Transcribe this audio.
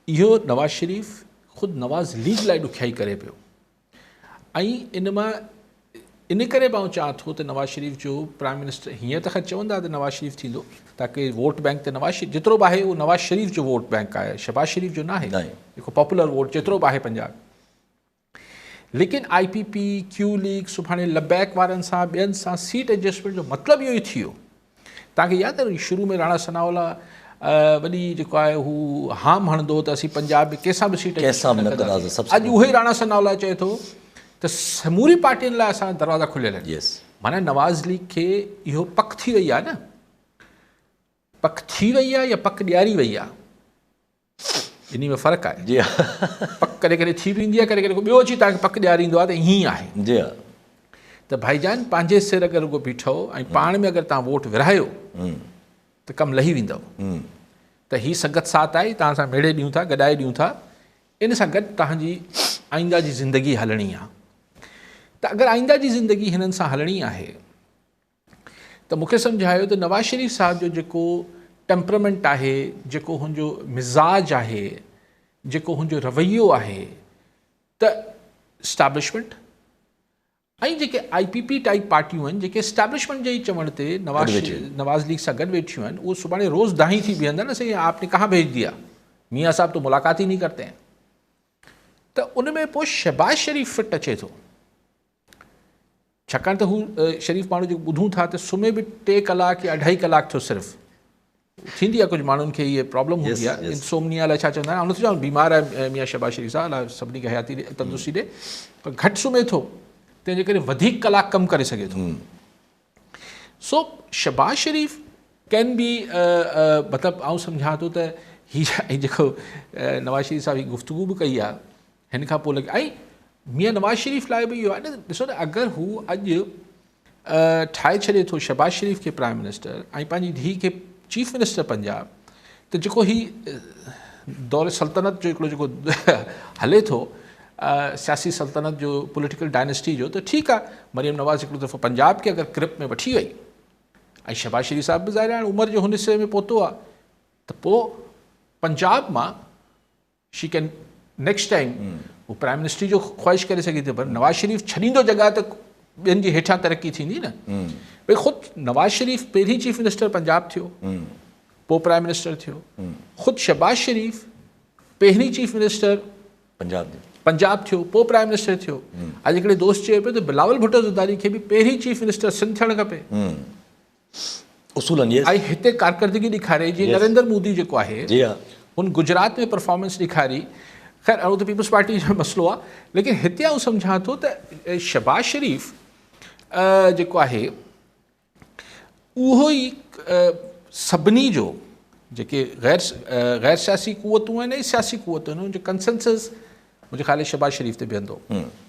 اهو نواز شريف خود نواز ليگ لاء ڏکيائي ڪري پيو ۽ ان مان ان ڪري به آئون چاهان ٿو ته نواز شريف جو پرائم منسٽر، هينئر ته خير چوندا ته نواز شريف ٿيندو، تاڪه ووٽ بئنڪ ته نواز شريف جيترو به آهي، اهو نواز شريف جو ووٽ بئنڪ آهي، شهباز شريف جو نه آهي، جيڪو پاپولر ووٽ جيترو به آهي پنجاب. ليڪن آء پي پي، ڪيو ليگ، سڀاڻي لبيڪ وارن سان، ٻين سان سيٽ ايڊجسٽمينٽ جو مطلب اهو ئي ٿي ويو. توهان کي ياد آهي، شروع ۾ راڻا ثناء الله وڏي جيڪو آهي هو هام هڻندو ته اسين پنجاب ۾ ڪنهن سان به سيٽ ڪنهن سان به نه ڪنداسين. اڄ اهو ئي راڻا ثناء الله چئي ٿو ته سموري پارٽين لاء اسان دروازا کليل آهن. معنيٰ نواز ليگ کي اهو پڪ ٿي وئي آهي نه، پڪ ٿي وئي آهي يا پڪ ڏياري وئي آهي، ٻنهي ۾ فرق آهي. جي ها. پڪ ڪڏهن ڪڏهن ٿي به ويندي آهي، ڪڏهن ڪڏهن ڪو ٻيو اچي توهان کي پڪ ڏياريندو آهي ته ائين آهي. جي ها. ته ڀائي جان، پنهنجي سر اگر رڳو بيٺو ۽ پاڻ ۾ اگر توهان ووٽ ورهايو ته ڪم لهي ويندو. ته هي سنگت ساٿ آهي، توهان سان ميڙي ڏيون ٿا، گڏائي ڏيون ٿا، ان سان گڏ توهان جي آئنده جي زندگي هلڻي آهي. ته اگر آئنده جي زندگي هنن سان هلڻي آهي ته مون کي سمجهايو ته نواز شريف صاحب جو جيڪو ٽيمپرامينٽ آهي، جيڪو هن جو مزاج آهي، جيڪو هن جو رويو آهي، ته اسٽيبلشمينٽ ۽ جيڪي آء پي پي ٽائيپ پارٽيون آهن، جيڪي اسٽيبلشمينٽ جي ئي چوڻ تي نواز نواز ليگ سان گڏ ويٺيون آهن، اهو سڀاڻي روز دانهين ٿي بيهندا نه، سائين آپ ني ڪهان ڀيج ديا، ميان صاحب تو ملاقات ئي نهين ڪرتي هين. ته ان ۾ پوء شهباز شريف فٽ اچي ٿو، ڇاڪاڻ ته هو شريف ماڻهو جيڪو ٻڌون ٿا ته سمهي به 3 ڪلاڪ يا اڍائي ڪلاڪ ٿو صرف. ٿيندي آهي، ڪجهه ماڻهن کي اهي پرابلم هوندي آهي، انسومنيا لاء ڇا چوندا آهن، آئون نٿو چوان بيمار آهي ميان شهباز شريف صاحب، الله سڀني کي حياتي ڏي، تندرستي ڏي، پر گهٽ سمهي ٿو، تنهن جي ڪري وڌيڪ ڪلاڪ ڪم ڪري سگهي ٿو. سو شهباز شريف ڪين بي، مطلب آئون سمجهان ٿو ته هي جيڪو نواز شريف صاحب هي گفتگو به ڪئي آهي هن کان پوء لڳي، ۽ ميان نواز شريف لاء به اهو آهي نه، ڏسو نه، اگر هو اڄ ٺاهي ڇڏي ٿو شهباز شريف کي پرائم منسٽر ۽ پنهنجي ڌيء کي چيف منسٽر پنجاب، ته جيڪو هي دور سلطنت جو هڪڙو جيڪو هلي ٿو، سياسي سلطنت جو، پوليٽيڪل ڊائنسٽي جو، ته ٺيڪ آهي، مريم نواز هڪڙو دفعو پنجاب کي اگر گرپ ۾ وٺي وئي ۽ شهباز شريف صاحب به ظاهر آهي عمر جو هن حصي ۾ پهتو آهي، ته پوء پنجاب مان شي ڪين نيڪسٽ ٽائيم هو پرائم منسٽري جو خواهش ڪري سگهي ٿي، پر نواز شريف ڇڏيندو جڳهه ته ٻين جي هيٺان ترقي ٿيندي نه. ڀئي خود نواز شريف پهرين چيف منسٽر پنجاب ٿيو، پوء پرائم منسٽر ٿيو. خود شهباز شريف پهرين چيف منسٽر پنجاب پنجاب ٿيو، پوء پرائم منسٽر ٿيو. اڄ هڪڙي دوست چيو پيو ته بلاول ڀٽو زرداري کي به پهرين چيف منسٽر سنڌ ٿيڻ کپي. اصولن ۽ هتي ڪارڪردگي ڏيکاري، جيئن نريندر مودي جيڪو آهي جي ها هن گجرات ۾ پرفارمنس ڏيکاري. خير، اهو ته پيپلز پارٽي جو مسئلو آهي، ليڪن هتي آئون سمجهان ٿو ته شهباز شريف جيڪو آهي، اهو ئي سڀني جو، جيڪي غير غير سياسي قوتون آهن ۽ سياسي قوتون آهن، ان جو ڪنسنسس منهنجي خيال شهباز شريف تي بيهندو.